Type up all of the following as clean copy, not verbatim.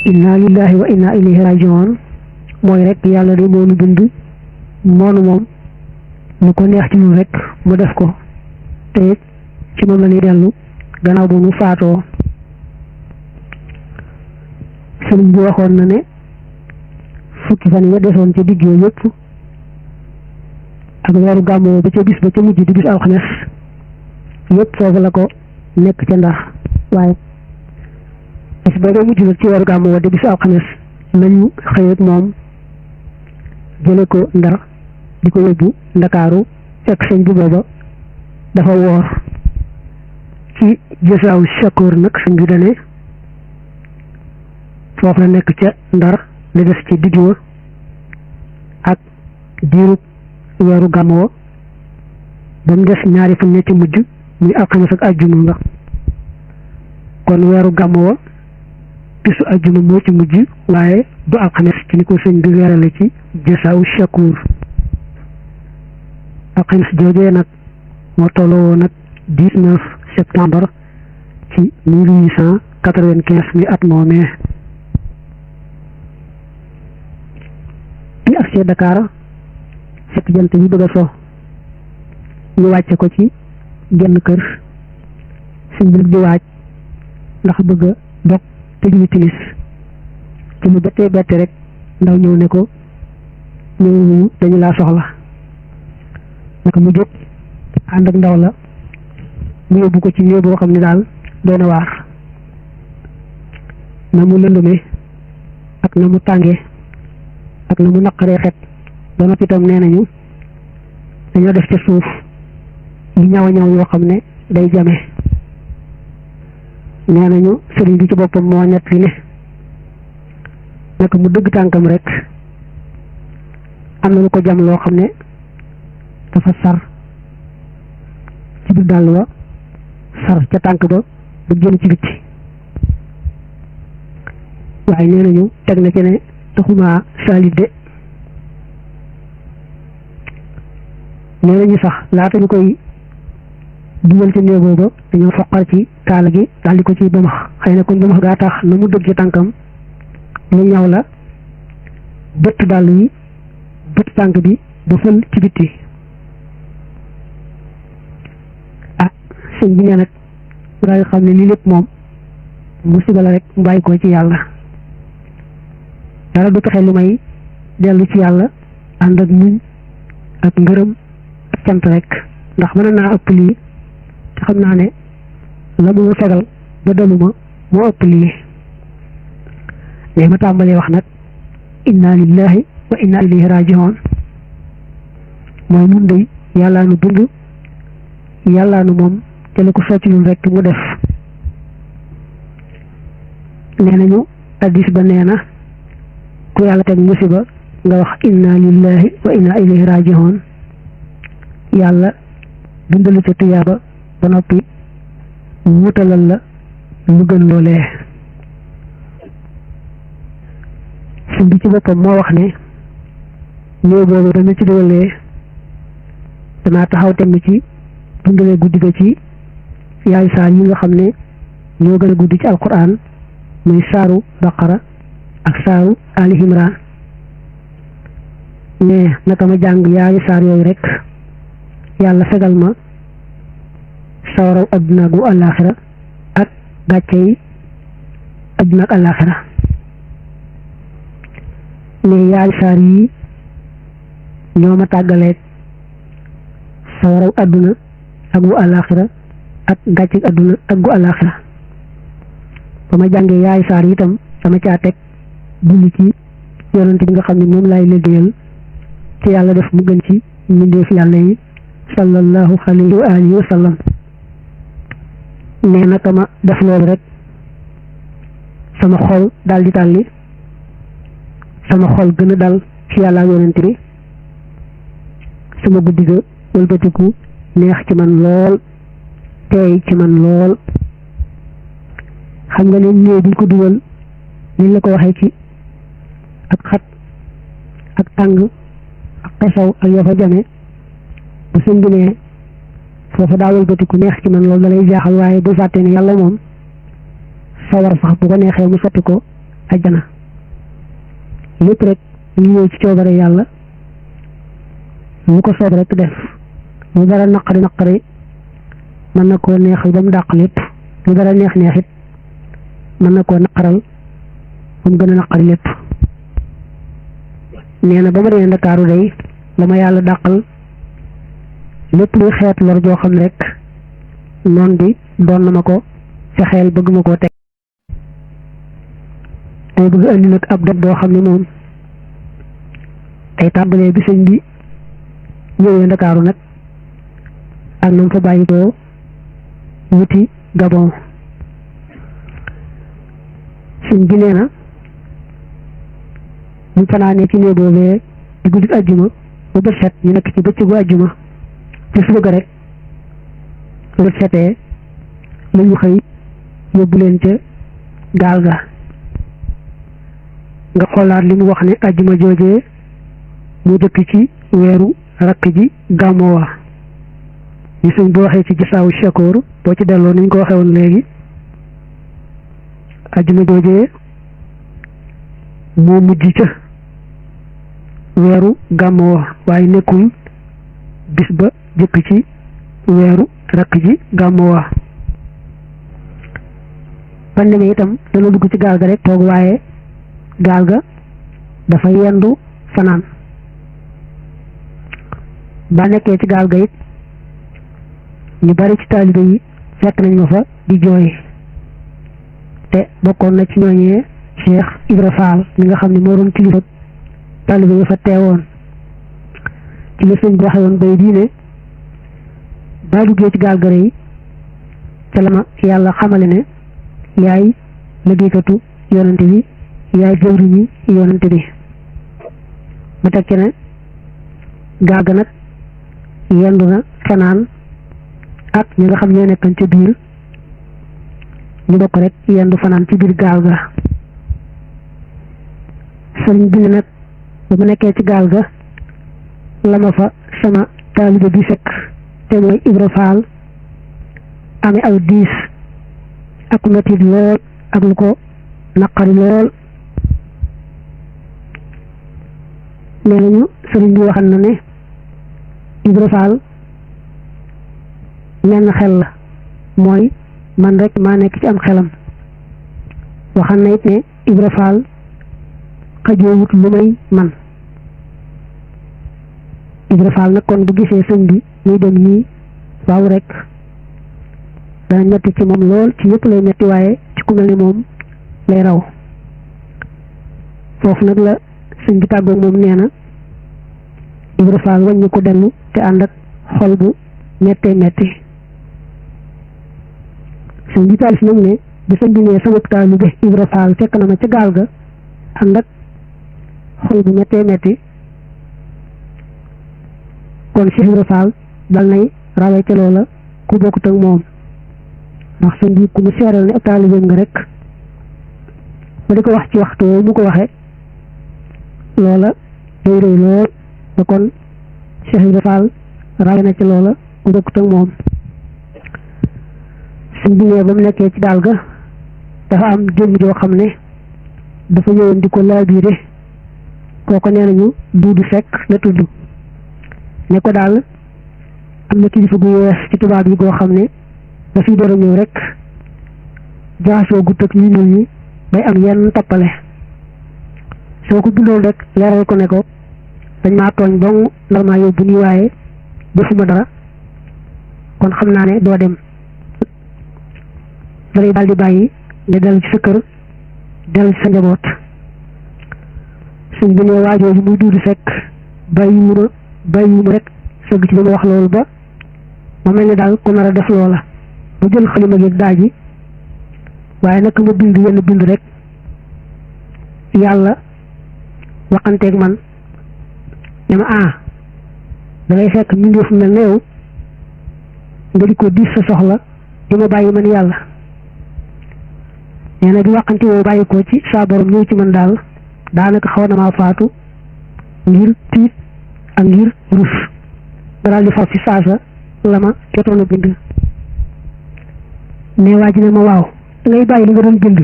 inna lillahi wa inna ilayhi rajiun mooy rek yàlla de moo nu bind moonu moom lu ko neex ci ñun rek mu def ko te it ci moom la ñuy dellu gannaaw bu mu faatoo. sëriñ bi waxoon na ne fukki fan ya desoon ca digg yooyu yëpp ak weeru gàmmoo ba ca bis ba ca mujj di bis alxames yëpp foofu la ko nekk ca Ndar waaye bis ba nga mujj nag ci weeru gàmmoo di bis alxames lañu xëy ak moom jële ko Ndar di ko yóbbu Ndakaaru fekk sëñ bi booba dafa woor ci Jasaaw Shakoor nag sëñ bi dane foofu la nekk ca Ndar la des ci digg wa ak diirub weeru gàmmoo ba mu des ñaari fan ci mujj muy alxames ak àjjuma nga kon weeru gàmmoo bisu àjjuma moo ci mujj waaye du alxames ci ni ko sëñ bi leerale ci Jasaaw Shakoor alxames joojee nag moo tolloo woon nag 19 septembre ci 1895 mi at moomee bi ak see Dakar fekk jant bi bëgg a so ñu wàcce ko ci genn kër sëñ bi di waaj ndax bëgg a dog te julli timis ci mu bettee bette rek ndaw ñëw ne ko ñëw dañu laa soxla naka mu jóg ànd ak ndaw la mu yóbbu ko ci néeg boo xam ne daal doy na waar na mu lëndëmee ak na mu tàngee ak na mu naqaree xet ba noppi itam nee nañu dañoo def ca suuf li ñaw a ñaw yoo xam ne day jame nee nañu sëriñ bi ci boppam moo ñett li ne naka mu dëgg tànkam rek am na lu ko jam loo xam ne dafa sar ci biir dàll wa sar ca tànk ba ba génn ci bitti waaye nee nañu teg na ci ne taxuma saalit de nee nañu sax laata ñu koy dugal ci néegoo ba dañoo foqal ci kaala gi daal di ko ci bëmax xëy na kon bëmax gaa tax na mu dëgg ci tànkam lu ñaw la bëtt dàll yi bëtt tànk bi ba fël ci bitti sëñ bi nee nag daal di xam ne lii lépp moom musiba la rek mu bàyyi ko ci yàlla dara du taxe lu may dellu ci yàlla ànd ak muñ ak ngërëm ak cant rek ndax mën naa ëpp lii te xam naa ne la mu fegal ba daluma moo ëpp lii mais ma tàmbalee wax nag inna lillahi wa inna ilayhi rajiun mooy mun dey yàllaa nu bind yàllaa nu moom te la ko sotti ñun rek mu def nee nañu addis ba nee na ku yàlla teg musiba nga wax inna lillahi wa inna ilayhi rajiun yàlla bindalu ca tuyaaba ba noppi wutalal la lu gën loolee sëñ bi ci boppam moo wax ne ñëw boobu dama ci doole danaa taxaw tamit ci dundalee guddi ga ci yaay saar yi nga xam ne ñoo gën a guddi ci alquran muy saaru baqara ak saaru ali imran ne naka ma jàng yaay saar yooyu rek yàlla fegal ma sawaraw adduna gu àllaaxira ak gàcce yi adduna ak àllaaxira ne yaay saar yi ñoo ma tàggaleeg sawaraw adduna ak gu àllaaxira ak gàcce adduna ak gu àllaaxira ba ma jàngee yaay saar itam dama caa teg julli ci yonent bi nga xam ne moom laay liggéeyal te yàlla def mu gën ci mbindeef yàlla yi sallallahu alayhi wa alihi wa sallam nee naka ma def loolu rek sama xol daal di tàlli sama xol gën a dal ci yàlla ak yonent bi sama guddi ga wëlbatiku neex ci man lool teey ci man lool xam nga ne néew bi ko dugal ni la ko waxee ci ak xat ak tàng ak xesaw ak yoo fa jame bu sëñ bi ne foofu daa wëlbatiku neex ci man loolu da lay jaaxal waaye bu fàtte ne yàlla moom sawar sax bu ko neexee mu sotti ko ajjana lépp rek ñu ñëw ci coobare yàlla mu ko soob rek def lu dara naqari mën na koo neexal ba mu dàq lépp lu dara neex it mën na koo naqaral ba mu gën a naqari lépp nee na ba ma demee Ndakaaru day la ma yàlla dàqal lépp luy xeet lor joo xam ne rek noon bi doon na ma ko fexeel bëgg ma koo teg tey bëgg andi nag ab dog boo xam ne moom tey tàmbalee bi sëñ bi ñëwee Ndakaaru nag ak nam fa bàyyi ko wuti Gabon sëñ bi nee na ñu fanaanee ci néeg boobee di guddi àjjuma ba bët set ñu nekk ci bëccëgu àjjuma ci suba ga rek bët setee la ñu xëy yóbbu leen ca gaal ga nga xoolaat li mu wax ne àjjuma joojee mu dëkk ci weeru rakk ji gàmmoo wa ñu sëñ bu waxee ci gisaawu shakoor boo ci delloo niñ ko waxee woon léegi àjjuma joojee moo mujj ca weeru gàmmoo wa waaye nekkul bis ba jëkk ci weeru rakk ji gàmmoo wa ban demee itam dana dugg ci gaal ga rek toog waaye gaal ga dafa yendu fanaan ba nekkee ci gaal ga it ñu bari ci taalibe yi fekk nañ ma fa di jooy te bokkoon na ci ñooñee Cheikh Ibra Fall mi nga xam ne moo doon kilifa taalibe yi fa teewoon ci la sëñ bi waxe woon bay diine ba duggee ci gaal ga yi ca la ma yàlla xamale ne yaay liggéeykatu yonante bi yaay jëwriñu yonante bi mu teg ci ne gaal ga nag yendu na fanaan ak ñi nga xam ñoo nekkan ca biir ñu bokk rek yendu fanaan ci biir gaal ga sëriñ bi nag ba mu nekkee ci gaal ga la ma fa sama taalibe bi fekk te mooy Ibra Faal amee aw diis ak metit lool ak lu ko naqari lool nee nañu sëriñ bi waxal na ne Ibra Faal menn xel la mooy man rek maa nekk ci am xelam waxal na it ne Ibra Faal xajoowut lu may man Ibra Faal nag kon bu gisee sëñ bi muy dem nii waaw rek dana metti ci moom lool ci ñëpp lay metti waaye ci ku mel ni moom lay raw foofu nag la sëñ bi tàggoog moom nee na Ibra Faal wàññi ko dellu te ànd ak xol bu mettee metti sëñ bi taalif nag ne bi sëñ bi nee sama taalibe Ibra Faal fekk na ma ca gaal ga ànd ak xol bu mettee metti kon Cheikh Ibra Faal dal nay rawee ca loola ku bokkut ak moom ndax sëñ bi ku mu seeral ne ab taalibeem nga rek ba di ko wax ci waxtu mu ko waxe loola day rëy lool ba kon Cheikh Ibra Faal rawee na ca loola ku bokkut ak moom sëñ bi ne ba mu nekkee ci daal ga dafa am jëmm joo xam ne dafa ñëwoon di ko laabiire kooko nee nañu Duudu Sekk la tudd ne ko daal am na kilifa gu yees ci tubaab yi goo xam ne dafiy door a ñëw rek jaasoo gut ak ñu ñuul ñi bay am yenn tappale soo ko bindoon rek leeral ko ne ko dañ maa tooñ dong nar maa yóbbu nii waaye defuma dara kon xam naa ne doo dem dalay daal di bàyyi nga dellu ci sa kër dellu ci sa njaboot suñ bi ne waajooju muy Duudu Sekk bàyyiwuma rek sëgg ci ba ma wax loolu ba ma mel ne daal ku nar a def loola ba jël xalima gi daaj yi waaye nag ma bind yenn bind rek yàlla waxanteeg man ne ma da ngay fekk mbindeef mel ne yow nga di ko diis sa soxla di ma bàyyi man yàlla nee na bi waxante woo bàyyi ko ci saa borom ñëw ci man daal daanaka xaw na maa faatu ngir tiit ak ngir rus ba daal di far ci saasa la ma jotoon a bind ne waa ji ne ma waaw ngay bàyyi li nga doon bind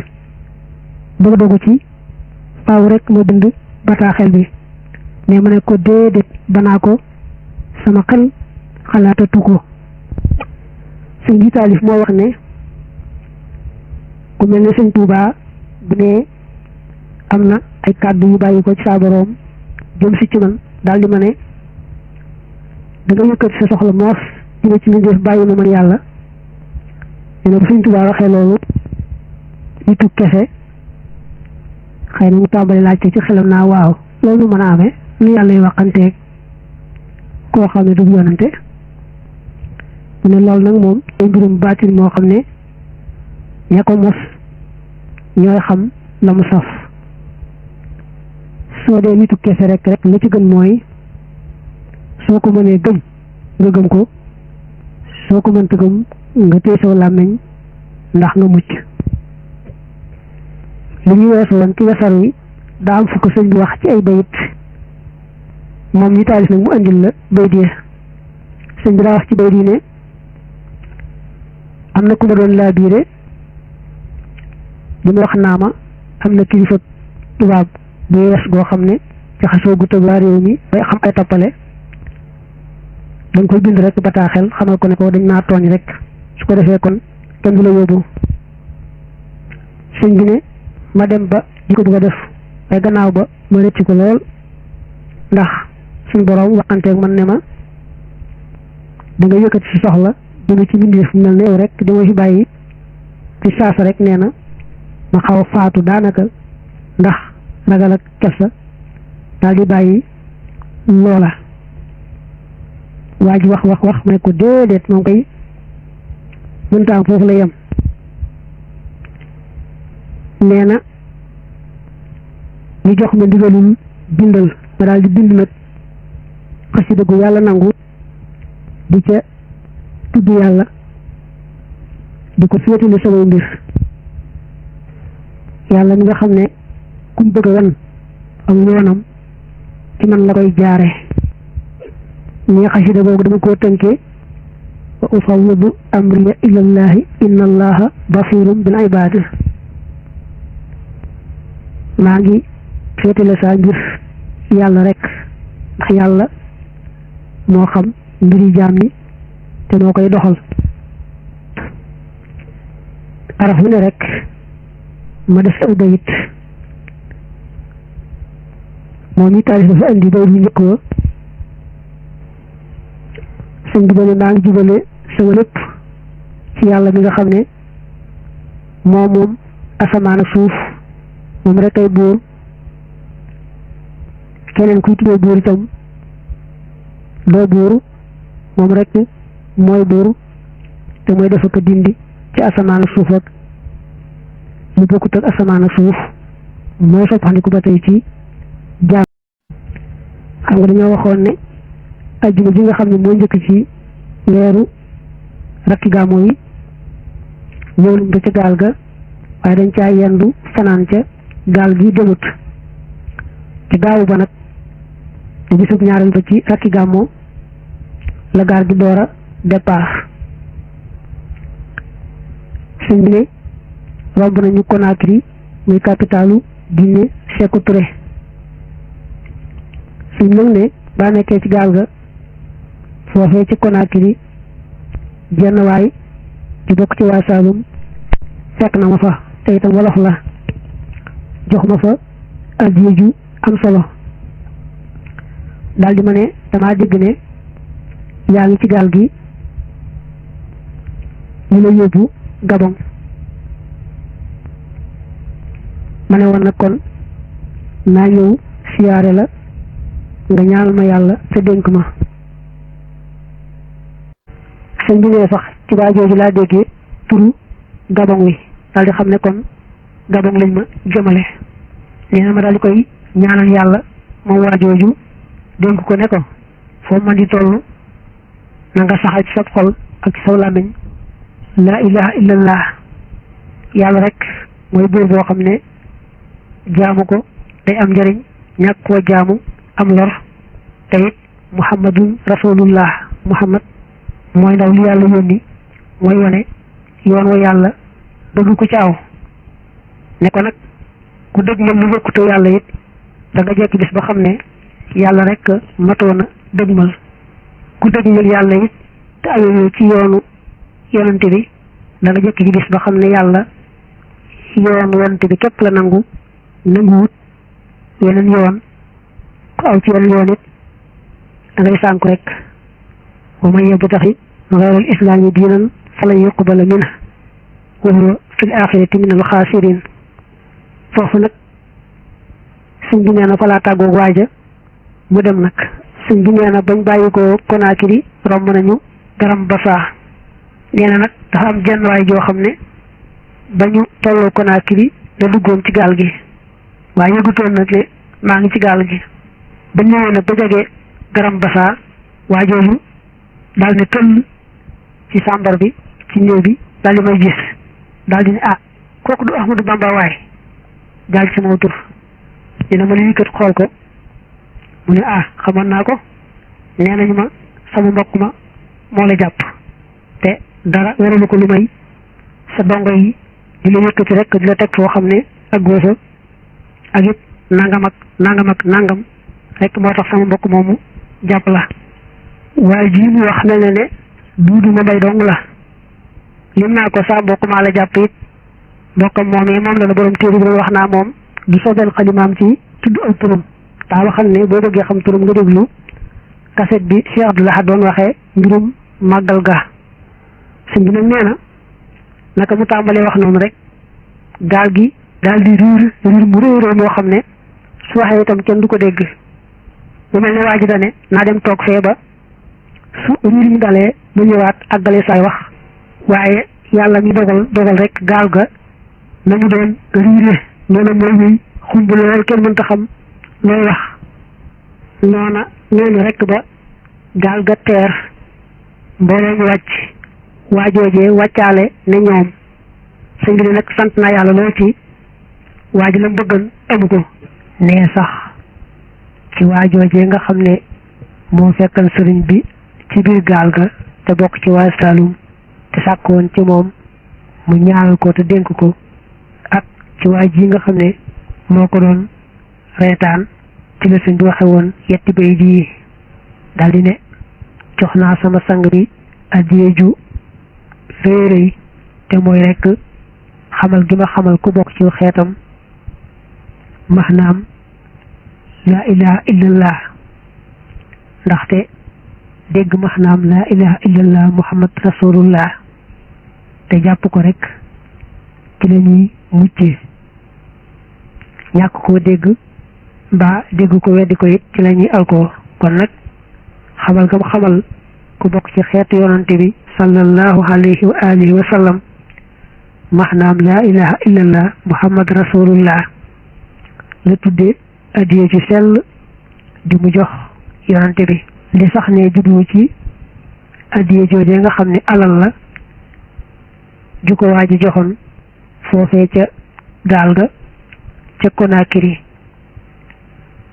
bëgg dogu ci faaw rek ma bind bataaxel bi mais ma ne ko déedéet banaa ko sama xel xalaatatu ko. sëñ bi taalif moo wax ne ku mel ne sëñ Tuubaa bu ne am na ay kàddu yu bàyyi ko ci saa boroom jëm si ci man daal di ma ne da nga yëkkati sa soxla moos jëme ci li def bàyyi ma man yàlla ñu ne bu sëñ Tuubaa waxee loolu nitu kese xëy na mu tàmbali laajte ci xelam naa waaw loolu mën a amee lu yàlla yi waxanteeg koo xam ne du yonante mu ne loolu nag moom ay mbirum baatin moo xam ne ña ko mos ñooy xam la mu saf soo dee nitu kese rek la ci gën mooy soo ko mënee gëm nga gëm ko soo ko mënta gëm nga téye saw làmmiñ ndax nga mucc. li ñu weesu woon ci wesar wi daa am fukk sëñ bi wax ci ay bayit moom ñi taalif nag mu andil la bayit yi sëñ bi daa wax ci bayit yi ne am na ku ma doon laa biire li mu wax naa ma am na kilifa tubaab bu yees goo xam ne jaxasoo gu tëb waa réew mi bay xam ay tappale dañ koy bind rek bataaxel xamal ko ne ko dañ maa tooñ rek su ko defee kon kenn du la yóbbu. sëñ bi ne ma dem ba di ko bëgg a def ay gannaaw ba ma rëcc ko lool ndax suñ borom waxanteeg man ne ma da nga yëkkati si soxla dama ci mbindeef mel ne yow rek di ma fi bàyyi ci saasa rek nee na ma xaw a faatu daanaka ndax ragal ak kersa daal di bàyyi loola. waa ji wax ma ne ko déedéet moom koy mënta am foofu la yem. nee na ñu jox ma ndigalul bindal ma daal di bind nag xasida gu yàlla nangu di ca tudd yàlla di ko féetale samay mbir yàlla mi nga xam ne kum bëgg a wan ak yoonam ci man la koy jaare ñi xasida boobu dama koo tënkee wa ufawwidu amriya ilallahi inna allaha basirum bil ibad maa ngi féetale saa ngir yàlla rek ndax yàlla moo xam mbiri jaam ni te moo koy doxal. araf bu ne rek ma def aw bayit moom ñi taalif dafa indi bayit bu njëkk wa sëñ bi dane maa ngi jubale sama lépp ci yàlla mi nga xam ne moom asamaan ak suuf moom rek ay buur keneen kuy tuddee buur itam doo buur moom rek mooy buur te mooy dafa ko dindi ci asamaan ak suuf ak lu bokkut ak asamaan ak suuf mooy soppandiku ba tey ci jaam. xam nga dañoo waxoon ne ajjuma ji nga xam ne moo njëkk ci weeru rakki gàmmu yi ñëw nañ ba ca gaal ga waaye dañ caa yendu fanaan ca gaal gi demut ci gaawu ba nag te gisub ñaareel ba ci rakki gàmmu la gaal gi door a départ. sëñ bi ne romb nañu Conakry muy capitalu Guinée Sékou Touré sëñ nag ne baa nekkee ci gaal ga foofee ci Conakry jenn waay ci bokk ci waa Saalum fekk na ma fa te itam wolof la jox ma fa addiya ju am solo daal di ma ne damaa dégg ne yaa ngi ci gaal gi ñu la yóbbu Gabon ma ne woon nag kon naa ñëw siyaare la nga ñaanal ma yàlla te dénk ma. sëñ bi ne sax ci waa jooju laa déggee turu Gabon wi daal di xam ne kon Gabon lañ ma jëmale nee na ma daal di koy ñaanal yàlla moom waa jooju dénk ko ne ko foo man di toll na nga saxal ci sa xol ak ci saw làmmiñ laa ilaha illallah yàlla rek mooy buur boo xam ne jaamu ko day am njëriñ ñàkk koo jaamu am lor te it muhammadun rasulullah muhammad mooy ndaw li yàlla yónni mooy wane yoon wa yàlla bëgg ko ci aw ne ko nag ku dëgmal lu bokkutoo yàlla it da nga jekki bis ba xam ne yàlla rek matoona dëgmal ku dëgmal yàlla it te ayoo ci yoonu yonante bi da nga jekki ci bis ba xam ne yàlla yoonu yonante bi képp la nanguwut yeneen yoon ku aw ci yeneen yoon it da ngay sànku rek wa man yabtaxi gayra al islaami diinan falan yuqbala minhu wa huwa fi l axirati min al xaasirin foofu nag sëñ bi nee na fa laa tàggoog waaja mu dem nag sëñ bi nee na bañ bàyyi ko Konaakiri romb nañu Garam Bassa nee na nag dafa am jenn waay joo xam ne ba ñu tolloo Konaakiri la duggoon ci gaal gi waaye yëgutoon nag ne maa ngi ci gaal gi ba ñëwee nag ba jege Garam Bassa waa jooju daal ne tëll ci sàmbar bi ci néew bi daal di may gis daal di ne kooku du Ahmadou Bamba waay daal ci sama tur dina ma lii kat xool ko mu ne xamoon naa ko nee nañu ma sama mbokk ma moo la jàpp te dara waralu ko lu may sa dongo yi di la yëkkati rek di la teg foo xam ne ak góosa ak it nangam ak nangam rek moo tax sama mbokk moomu jàpp la waaye ji mu wax mel ne duudu ma mbay dong la lim naa ko sa mbokk maa la jàpp it mbokkam moomee moom la borom téere bi wax naa moom di sobel xalimaam ci tudd aw turam daa waxal ne boo bëggee xam turam nga déglu kaset bi Cheikh Abdoul Ahad doon waxee mbirum màggal ga sëñ bi nag nee na naka mu tàmbalee wax noonu rek gaal gi daal di riir mu réeroo moo xam ne su waxee itam kenn du ko dégg mu mel ne waa ji dane naa dem toog fee ba su riir ñu dalee mu ñëwaat àggale saay wax waaye yàlla mi dogal rek gaal ga nañu doon riire noona mooy ñuy xumb lool kenn mënta xam looy wax noonu rek ba gaal ga teer mbooloo ñu wàcc waajoojee wàccaale ne ñoom sëñ bi ne nag sant naa yàlla lool ci waa ji la bëggan amu ko nee sax ci waajoojee nga xam ne moo fekkal sëriñ bi ci biir gaal ga te bokk ci waa Saalum te sàkkoon ci moom mu ñaanal ko te dénk ko ak ci waa ji nga xam ne moo ko doon reetaan ci la sëñ bi waxe woon yetti bay di daal di ne jox naa sama sang bi addiye ju réeréy te mooy rek xamal gi ma xamal ku bokk ci xeetam maanaam laa ilaha illallah ndaxte dégg maanaam laa ilaha illallah muhammad rasulullah te jàpp ko rek ci la ñuy muccee ñàkk koo dégg mbaa dégg ko weddi ko it ci la ñuy alkoo kon nag xamal gam xamal ku bokk ci xeetu yonante bi sallallahu alayhi wa alihi wa sallam maanaam laa ilaha illallah muhammad rasulullah la tudde addiye ci sell di mu jox yonante bi li sax ne juddu ci addiye joojee nga xam ne alal la ju ko waaji joxoon foofee ca gaal ga ca Konaakiri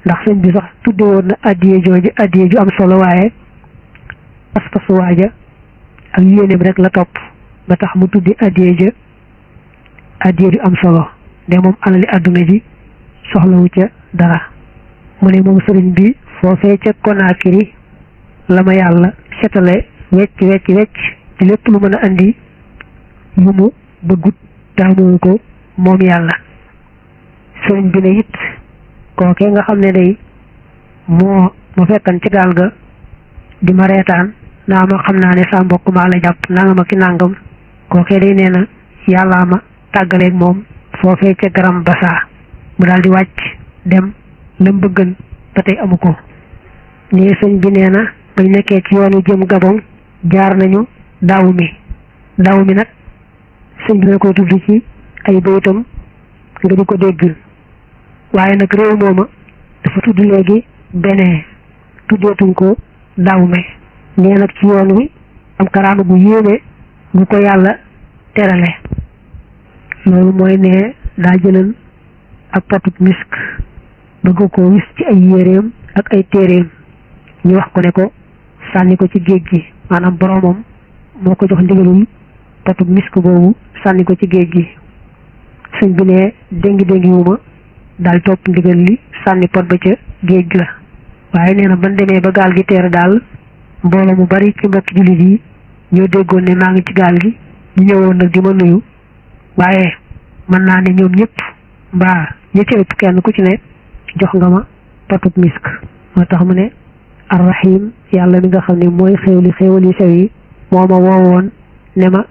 ndax sëñ bi sax tudde woon na addiye jooju addiye ju am solo waaye pas-pasu waaja ak yéeneem rek la topp ba tax mu tuddi addiye ju am solo de moom alali àdduna ji soxlawu ca dara mu ne moom sëriñ bi foofee ca Konaakiri la ma yàlla setale wecc ci lépp lu mën a andi lu mu bëggut daamoo ko moom yàlla sëriñ bi ne it kookee nga xam ne day moo ma fekkan ci gaal ga di ma reetaan naa ma xam naa ne sa mbokk maa la jàpp nangam ak nangam kookee day nee na yàllaa ma tàggaleeg moom foofee ca Garam Bassa mu daal di wàcc dem lam bëggan ba tey amu ko nii sëñ bi nee na bañ nekkee ci yoonu jëm Gabon jaar nañu daaw mi nag sëñ bi na koy tudd ci ay baytam nga di ko dégg waaye nag réew mooma dafa tudd léegi Benin tuddeetuñ ko Dahomey nee nag ci yoon wi am karaama gu yéeme gu ko yàlla terale loolu mooy ne daa jëlan ak potub misk bëgg ko wis ci ay yéreem ak ay téereem ñu wax ko ne ko sànni ko ci géej gi maanaam boromam moo ko jox ndigalul potub misk boobu sànni ko ci géej gi sëñ bi ne déngi wu ma daal topp ndigal li sànni pot ba ca géej ga. waaye nee na ban demee ba gaal gi teer daal mbooloo mu bari ci mbokki jullit yi ñoo déggoon ne maa ngi ci gaal gi ñu ñëwoon nag di ma nuyu waaye mën naa ne ñoom ñëpp mbaa ñi ci ëpp kenn ku ci ne jox nga ma potub misk. moo tax mu ne arrahim yàlla mi nga xam ne mooy xéewali sew yi moo ma woowoon ne ma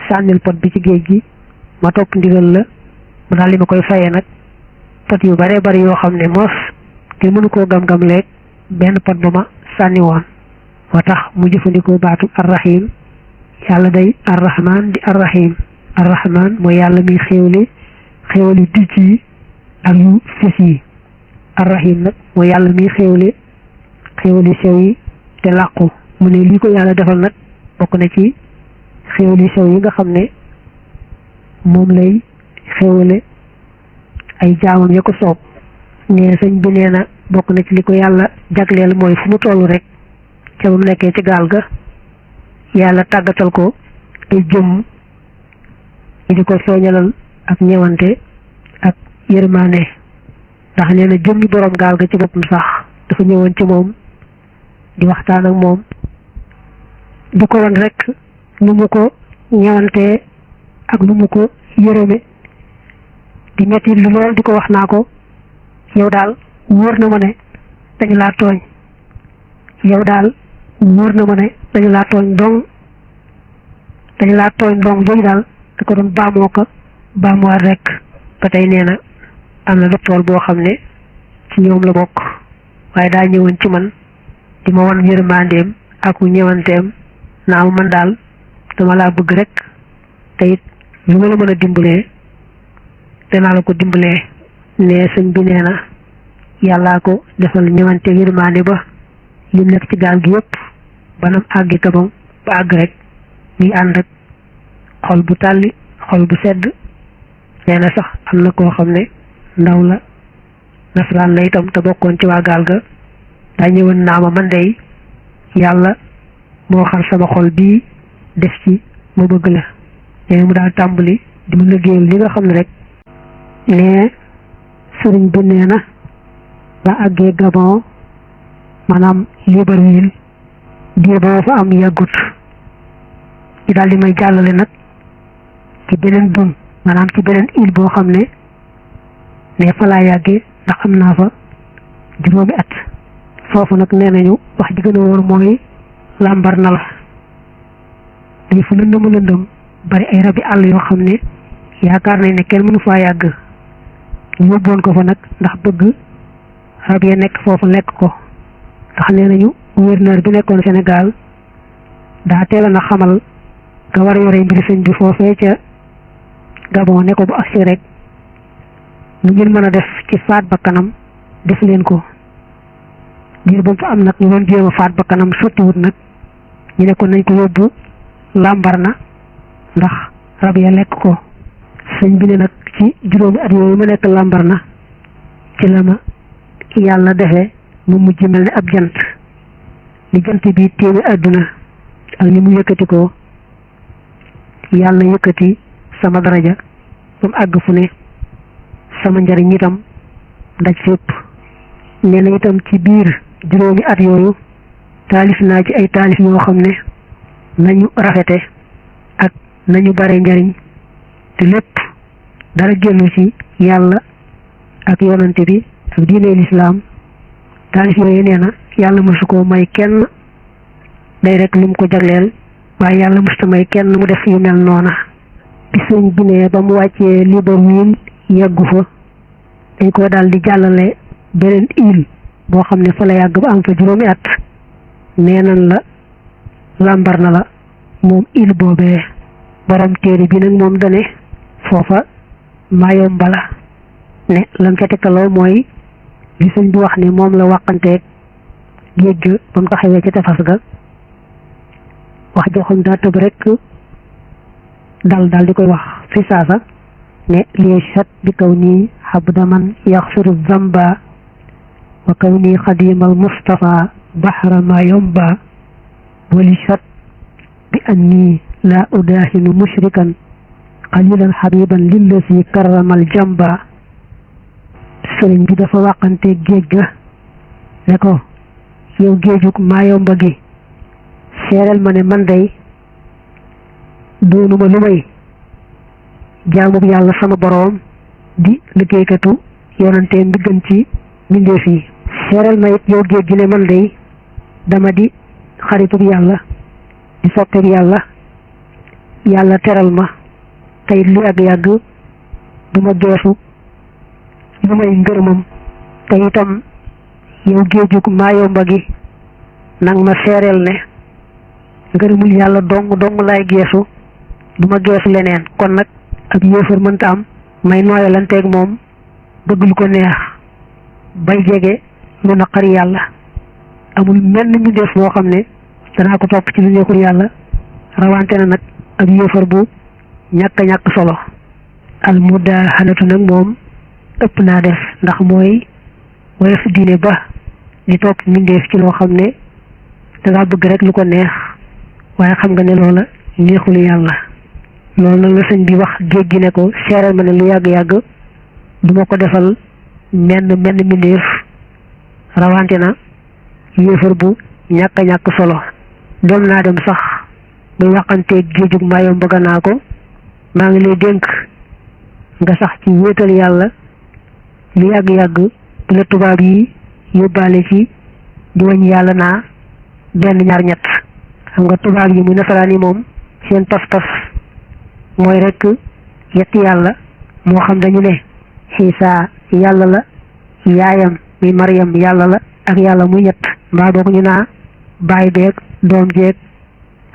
sànnil pot bi ci géej gi ma topp ndigal la mu daal li ma koy fayee nag pot yu bare bari yoo xam ne moos te mënu koo gam-gam leeg benn pot ba ma sànni woon. moo tax mu jëfandikoo baatu arrahim yàlla day arrahman di arrahim. arrahman mooy yàlla mi xéewali dijj yi ak yu fës yi. arrahim nag mooy yàlla mi xéewali sew yi te làqu. mu ne lii ko yàlla defal nag bokk na ci xéewali sew yi nga xam ne moom lay xéewale ay jaamam ya ko soob. ne sëñ bi nee na bokk na ci li ko yàlla jagleel mooy fu mu toll rek ca ba mu nekkee ci gaal ga yàlla tàggatal ko ay jëmm ñi di ko feeñalal ak ñewante ak yërmaane. ndax nee na jëmmi borom gaal ga ci boppam sax dafa ñëwoon ci moom di waxtaan ak moom di ko wan rek nu mu ko ñewantee ak nu mu ko yërëme di metti lu lool di ko wax naa ko yow daal wóor na ma ne dañu laa tooñ yow daal wóor na ma ne dañu laa tooñ dong jooju daal da ko doon baamuwaat rek. ba tey nee na am na docteur boo xam ne ci ñoom la bokk waaye daa ñëwoon ci man di ma wan yërmandeem ak ñewanteem naa ma man daal dama laa bëgg rek te it lu ma la mën a dimbalee danaa la ko dimbalee. ne sëñ bi nee na yàllaa ko defal ñëwante yërmande ba lim nekk ci gaal gi yëpp banam àggi kabam ba àgg rek muy ànd ak xol bu tàlli xol bu sedd. nee na sax am na koo xam ne ndaw la nasaraan la itam te bokkoon ci waa gaal ga daa ñëwoon naa ma man dey yàlla moo xar sama xol bii def ci ma bëgg la. nee mu daal tàmbali di mu liggéeyal li nga xam ne rek ne sëriñ bi nee na ba àggee Gabon maanaam Libreville diir ba fa am yàggut ñu daal di may jàllale nag ci beneen dun maanaam ci beneen île boo xam ne fa laa yàggee ndax am naa fa juróomi at. foofu nag nee nañu wax ji gën a wóor mooy làmbar na la day fu lëndëm bari ay rabi àll yoo xam ne yaakaar nañ ne kenn mënu faa yàgg. ñu yóbboon ko fa nag ndax bëgg rab ya nekk foofu lekk ko ndax nee nañu gouverneur bi nekkoon Sénégal daa teeloon a xamal nga war a yore mbiri sëñ bi foofee ca Gabon ne ko bu agsi rek lu ngeen mën a def ci faat bakkanam def leen ko. ngir ba mu fa am nag ñu doon jéem a faat bakkanam sottiwut nag ñu ne ko nañ ko yóbbu làmbar na ndax rab ya lekk ko. sëñ bi ne nag ci juróomi at yooyu ma nekk làmbar na ci la ma yàlla defee mu mujj mel ne ab jant li jant bi téewi àdduna ak ni mu yëkkati ko yàlla yëkkati sama daraja ba mu àgg fu ne sama njariñ itam daj fépp. nee na itam ci biir juróomi at yooyu taalif naa ci ay taalif yoo xam ne nañu rafete ak nañu bare njariñ te lépp dara génn ci yàlla ak yonante bi ak diine lislaam. taalif yooyu nee na yàlla mësu koo may kenn day rek lu mu ko jagleel waaye yàlla mësta may kenn mu def yu mel noona. bi sëñ bi ne ba mu wàccee Libreville yeggu fa dañ ko daal di jàllale beneen île boo xam ne fa la yàgg ba am fa juróomi at. nee nan la làmbar na la moom île boobee. borom téere bi nag moom dane foofa Mayomba la ne lam ca tekkaloo mooy li sëñ bi wax ne moom la wàqanteeg géej ga ba mu taxawee ca tefas ga wax joo xam daa tëb rek dal di koy wax fi saasa ne li chat bi kaw nii xabda man yaxfiru zamba wa kaw nii xadimal Mustafa baxra Mayomba wali chat bi anni la udahinu mushrikan qalilan xabiban lillasi karramal jamba. sëriñ bi dafa waxante géej ga ne ko yow géejug Mayomba gi seeral ma ne man day doonuma lu may jaamub yàlla sama boroom di liggéeykatu yonanteem bi gën ci mbindeef yi seeral ma it yow géej gi ne man day dama di xaritub yàlla di soppeb yàlla yàlla teral ma tey lu yàgg-yàgg du ma geesu lu may ngërëmam te itam yow géejug Mayomba gi nang ma seereel ne ngërëmul yàlla dong dong laay geesu du ma geesu leneen kon nag ak yéefar mënta am may nooyalanteeg moom bëgg lu ko neex bay jege lu naqari yàlla amul menn ñu def boo xam ne danaa ko topp ci lu neexul yàlla rawante na nag ak yéefar bu ñàkk solo al mudahanatu nag moom ëpp naa def ndax mooy woyof diine ba di topp mbindeef ci loo xam ne dangaa bëgg rek lu ko neex waaye xam nga ne loola neexul yàlla loolu nag la sëñ bi wax géej gi ne ko seeral ma ne lu yàgg-yàgg du ma ko defal menn mbindeef rawante na yéefar bu ñàkk solo dem naa dem sax ba waxanteeg géejug Mayomba bëgg naa ko maa ngi lay dénk nga sax ci wéetal yàlla lu yàgg-yàgg bu la tubaab yi yóbbaale ci di wañ yàlla naa benn ñaar ñett xam nga tubaab yi muy nasaraan yi moom seen pas-pas mooy rek yetti yàlla moo xam dañu ne Xiisa yàlla la yaayam mi Maryam yàlla la ak yàlla muy ñett mbaa boog ñu naa baay beeg doom jeeg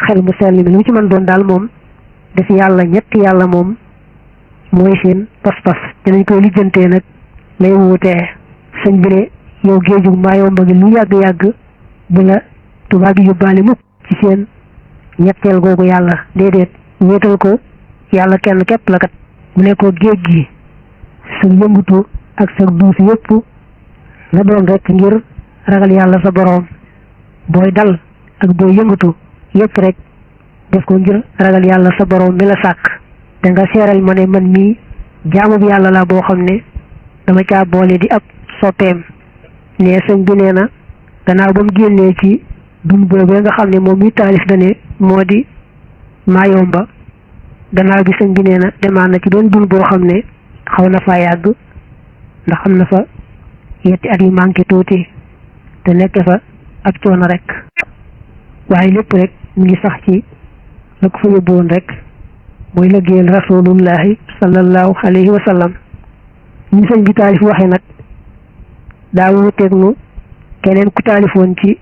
xel mu sell mi lu mu ci mën doon daal moom def yàlla ñetti yàlla moom mooy seen pas-pas dinañ koy lijjantee nag lay wuutee sëñ bi ne yow géejug Mayomba gi lu yàgg-yàgg bu la tubaab yi yóbbaale mukk ci seen ñetteel googu yàlla déedéet wéetal ko yàlla kenn képp la kat mu ne ko géej gi sa yëngutu ak sa duus yëpp nga doon rek ngir ragal yàlla sa boroom booy dal ak booy yëngutu yëpp rek def ko ngir ragal yàlla sa boroom mi la sàkk te nga seeral ma ne man mii jaamub yàlla la boo xam ne dama caa boole di ab soppeem ne sëñ bi nee na gannaaw ba mu génnee ci dun boobee nga xam ne moom mi taalif dane moo di Mayomba gannaaw bi sëñ bi nee na demaan na ci doon dun boo xam ne xaw na faa yàgg ndax am na fa yetti at yu manqué tuuti te nekk fa ak coono rek waaye lépp rek mu ngi sax ci la ko fa yóbbuwoon rek mooy liggéeyal rasulullahi sallallahu alayhi wa sallam ñu sëñ bi taalif waxee nag daa wuteeg nu keneen ku taalifoon ci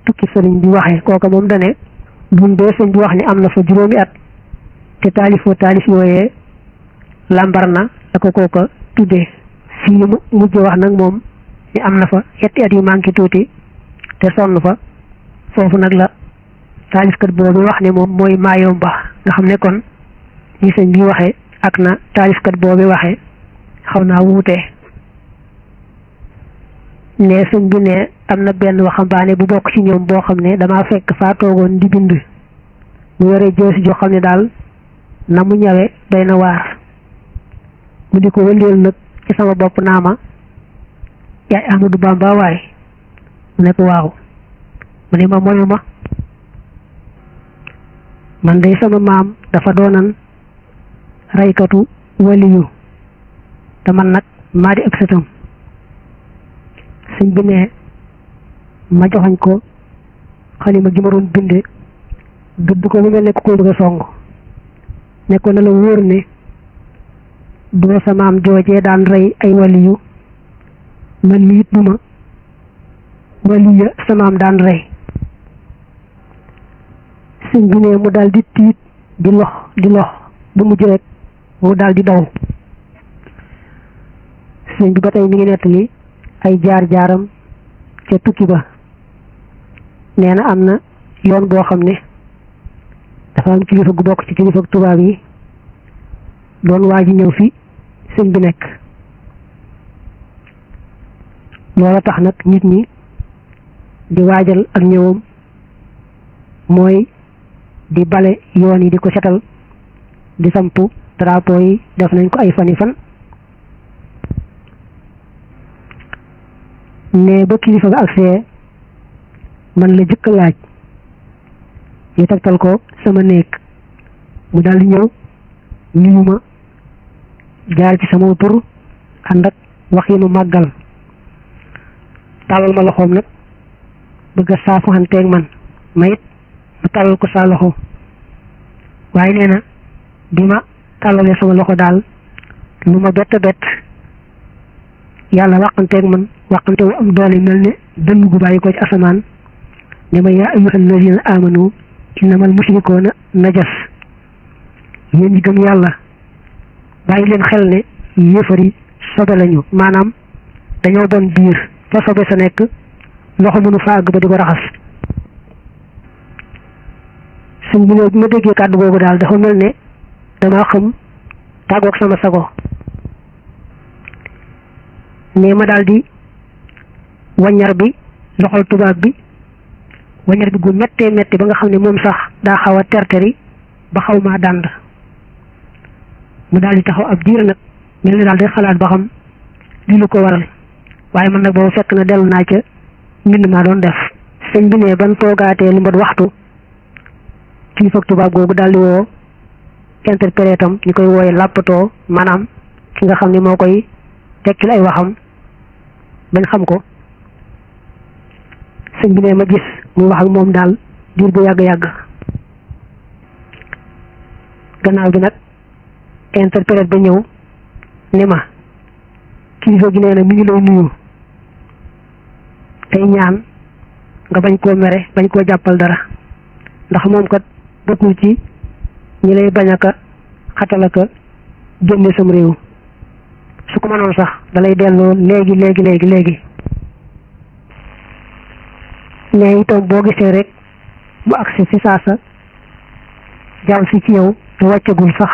tukki sëriñ bi waxee kooka moom dane dun bee sëñ bi wax ni am na fa juróomi at te taalifoo taalif yooyee lambar na la ko kooka tuddee fii mu mujj wax nag moom ni am na fa yetti at yu manqué tuuti te sonn fa foofu nag la taalifkat boobu wax ne moom mooy Mayomba nga xam ne kon ñi sëñ bi waxee ak na taalifkat boobu waxee xaw naa wuutee ne sëñ bi ne am na benn waxambaane bu bokk ci ñoom boo xam ne damaa fekk faa toogoon di bind mu yore joosi joo xam ne daal na mu ñawe doy na waar mu di ko wëndeel nag ci sama bopp naa ma yaay Ahmadou Bamba waay mu ne ko waaw mu ne ma moyu ma man day sama maam dafa doonan raykatu waliyu te man nag maa di ak sëtam sëñ bi ne ma joxañ ko xalima gi ma doon binde gëdd ko mu mel ne ku ko bëgg a song ne ko na la wóor ne doo sa maam joojee daan rey ay waliyu man mi it duma waliya sa maam daan rey sëñ bi ne mu daal di tiit di lox ba mujj rek mu daal di daw sëñ bi ba tey mi ngi nettali ay jaar-jaaram ca tukki ba nee na am na yoon boo xam ne dafa am kilifa gu bokk ci kilifa tubaab yi doon waa ji ñëw fi sëñ bi nekk loola tax nag nit ñi di waajal ak ñëwam mooy di bale yoon yi di ko setal di sampu drapeau yi def nañ ko ay fani fan ne ba kilifa ga agsee man la jëkk laaj ñu tegtal ko sama néeg mu daal di ñëw nuyu ma jaar ci sama tur ànd ak wax yi nu màggal tàllal ma loxoom nag bëgg a saafuxanteeg man ma it ma tàllal ko saa loxo waaye nee na bi ma tàllalee sama loxo daal lu ma bett bett yàlla wàqanteeg man wàqante wu am doole mel ne dënn gu bàyyi ko ci asamaan ne ma yaa ayyuhal lazina amanu innamal mushrikuuna najas yéen ñi gëm yàlla bàyyi leen xel ne yéefar yi sobe lañu maanaam dañoo doon biir fa sobe sa nekk loxo mënu fa àgg ba di ko raxas suñ bi ma déggee kàddu googu daal dafa mel ne dama xam tàggoog sama sago ne ma daal di waññar bi loxol tubaab bi waññar bi gu méttee métti ba nga xam ne moom sax daa xaw a terteri ba xaw maa dànd mu daal di taxaw ab diir nag mel ni daal day xalaat ba xam li lu ko waral waaye man nag boobu fekk na dellu naa ca mbind maa doon def sëñ bi ne ban toogaatee lu mat waxtu kilifa tubaab googu daal di woo interprète am ñu koy wooye làppatoo maanaam ki nga xam ne moo koy tekkil ay waxam bañ xam ko sëñ bi ne ma gis muy wax ak moom daal diir bu yàgg-yàgg gannaaw gi nag interprète ba ñëw ne ma kilifa gi nee na mi ngi lay nuyu tey ñaan nga bañ koo mere bañ koo jàppal dara ndax moom kat bokkul ci ñi lay bañ aka xatal aka génne sam réew su ko mënoon sax dalay delloo léegi mais itam boo gisee rek mu agsi fi saasa jàll si ci yow te wàccagul sax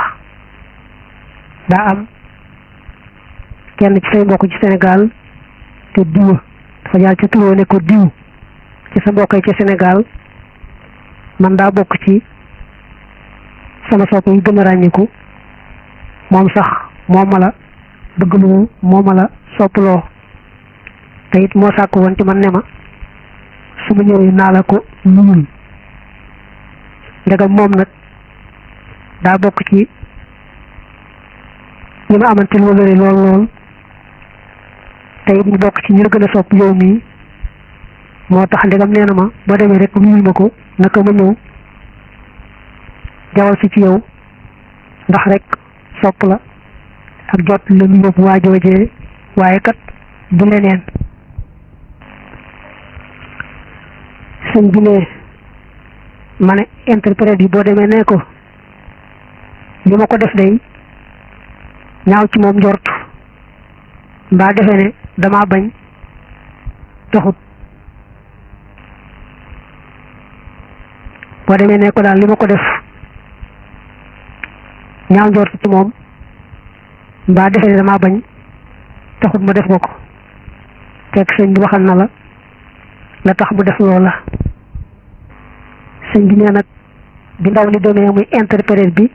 daa am kenn ci say mbokk ci Sénégal te diwa dafa jaar ci turoo ne ko diw ci sa mbokk yi ci Sénégal man daa bokk ci sama sopp yi gën a ràññiku moom sax moo ma la bëggloo moo ma la sopploo te it moo sàkk woon ci man ne ma su ma ñëwee naa la ko nuyul ndegam moom nag daa bokk ci ñi ma amante lool te it mu bokk ci ñi la gën a sopp yow mii moo tax ndegam nee na ma boo demee rek nuyul ma ko naka ma ñëw jawal si ci yow ndax rek sopp la ak jot la ñu yóbbu waa joojee waaye kat du leneen sëñ bi ne ma ne interprète yi boo demee ne ko li ma ko def day ñaaw ci moom njort mbaa defe ne dama bañ taxut boo demee ne ko daal li ma ko def ñaaw njort ci moom mbaa defe ne dama bañ taxut ma def ko ko fekk sëñ bi waxal na la tax mu def loola sëñ bi nee nag bi ndaw li demee muy interprète bi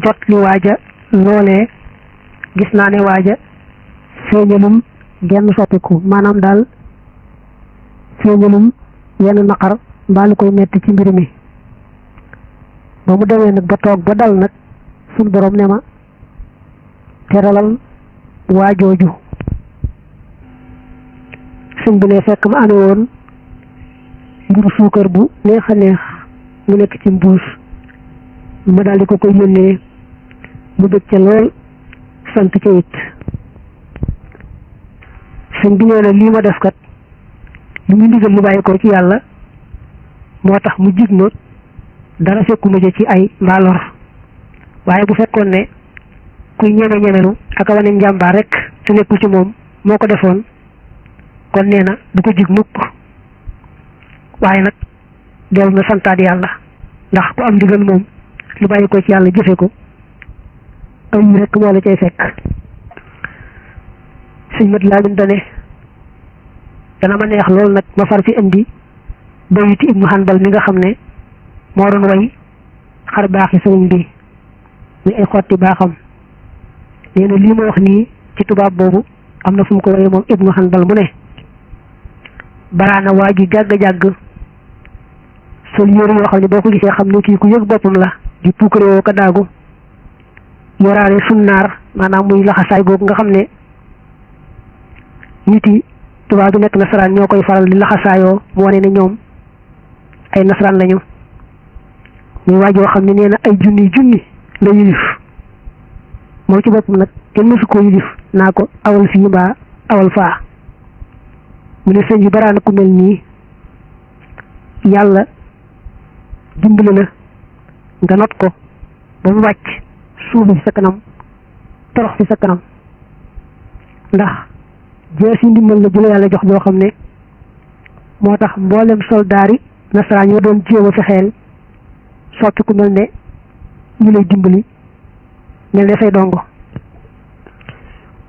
jot li waaja loolee gis naa ne waaja feeñalum genn soppiku maanaam daal feeñalum yenn naqar mbaa lu koy metti ci mbir mi ba mu demee nag ba toog ba dal nag suñ borom ne ma teralal waajooju sëñ bi ne fekk ma amee woon mburu suukar bu neex a neex mu nekk ci mbuus ma daal di ko koy yónnee mu bëgg ca lool sant ca it sëñ bi nee na lii ma def kat lu mu ndigal lu bàyyi ko ci yàlla moo tax mu jig ma dara fekkuma ci ay mbaalor waaye bu fekkoon ne kuy ñemelu ak a wane njàmbaar rek te nekkul ci moom moo ko defoon kon nee na du ko jig mukk waaye nag dellu na santaat yàlla ndax ku am ndigal moom lu bàyyi ko ci yàlla jëfe ko am rek moo la cay fekk sëñ mat laa dane dana ma neex loolu nag ma far fi indi bayiti ibnu Hanbal mi nga xam ne moo doon way xar baaxi sëriñ bi ni ay xotti baaxam nee na lii ma wax nii ci tubaab boobu am na fu mu ko waye moom ibnu Hanbal mu ne baraana waa ji jàgg-jàgg sol yére yoo xam ne boo ko gisee xam ne kii ku yëg boppam la di puukarewoo ko daagu yoraale sunnaar maanaam muy laxasaay googu nga xam ne nit yi tubaab bi nekk nasaraan ñoo koy faral di laxasaayoo mu wane ne ñoom ay nasaraan lañu muy waajoo xam ne nee na ay junni la yilif moom ci boppam nag kenn mësu koo yilif naa ko awal fii mbaa awal faa mu ne sëñ bi baraana ku mel nii yàlla dimbali la nga not ko ba mu wàcc suufi ci sa kanam torox ci sa kanam ndax jees yi ndimbal la jëla yàlla jox joo xam ne moo tax mboolem soldaar yi nasaraan yoo doon jéem a fexeel soppi ku mel ne ñu lay dimbali mel ne say dongo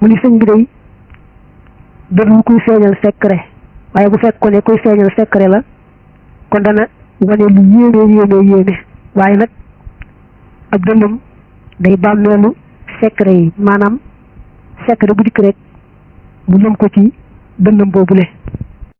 mu ni sëñ bi day dëgg kuy feeñal secret waaye bu fekk ko ne kuy feeñal secret la kon dana wane lu yéeme waaye nag ab dënnam day bàmmeelu secret yi maanaam secret bu dikk rek mu lëm ko ci dënnam boobule